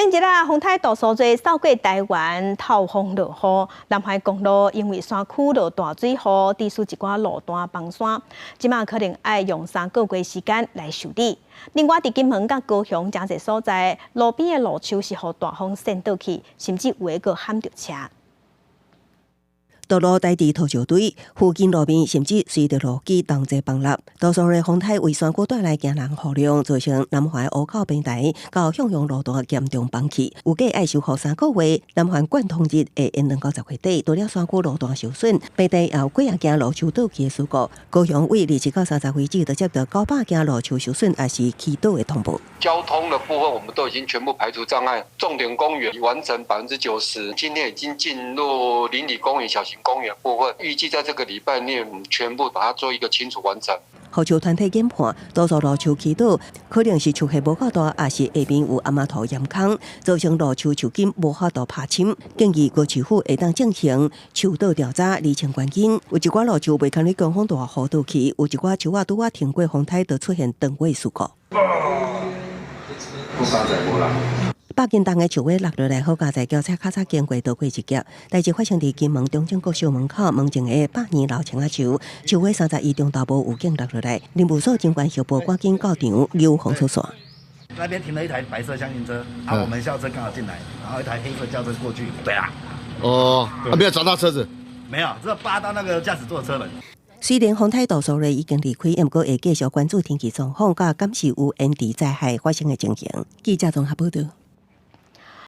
頂日啊，風颱杜蘇芮掃過台灣，透風落雨，南橫公路因為山區落大水雨，致使一寡路段崩山，這馬可能愛用3個月時間來修理。另外，佇金門佮高雄誠濟所在，路邊的路樹是予大風扇倒去，甚至有的閣撼著車。道路大地土石堆，附近路面甚至隨著路基同齊崩落。杜蘇芮風颱為山區帶來驚人雨量，造成南橫湖口平台到向陽路段嚴重崩去。預計愛修復3個月，南橫貫通日會延長到10月底。除了山區路段受損，平地也有幾仔件路樹倒去的事故。高雄為27到30為止，就接到900件路樹受損抑是傾倒的通報。交通的部分，我們都已經全部排除障礙。重點公園已完成90%，今天已經進入鄰里公園、小型公園部分，預計在這個禮拜內全部把它做一個清除完成。護樹團體研判，多數路樹傾倒，可能是樹葉無夠大，抑是下面有鮑仔塗岩空，造成路樹樹根無法度拍深。建議高市府會當進行樹倒調查，釐清原因。有一寡路樹袂堪於強風大雨倒去，有一寡樹仔拄仔停過風颱，就出現斷尾事故。百斤重的樹尾落落來，好佳哉轎車較早經過躲過一劫。代誌發生佇金門中正國小門口門前的百年老青仔樹，樹尾31中晝無預警落落來，林務所警官協報趕緊到場誘防出線。那邊停了一台白色廂型車，啊，我們校車剛好進來，然後一台黑色轎車過去，對啊。哦，啊，沒有砸到車子？沒有，只扒到那個駕駛座車門。雖然風颱杜蘇芮已經離開，毋過會繼續關注天氣狀況，佮監視有延遲災害發生的情形。記者綜合報道。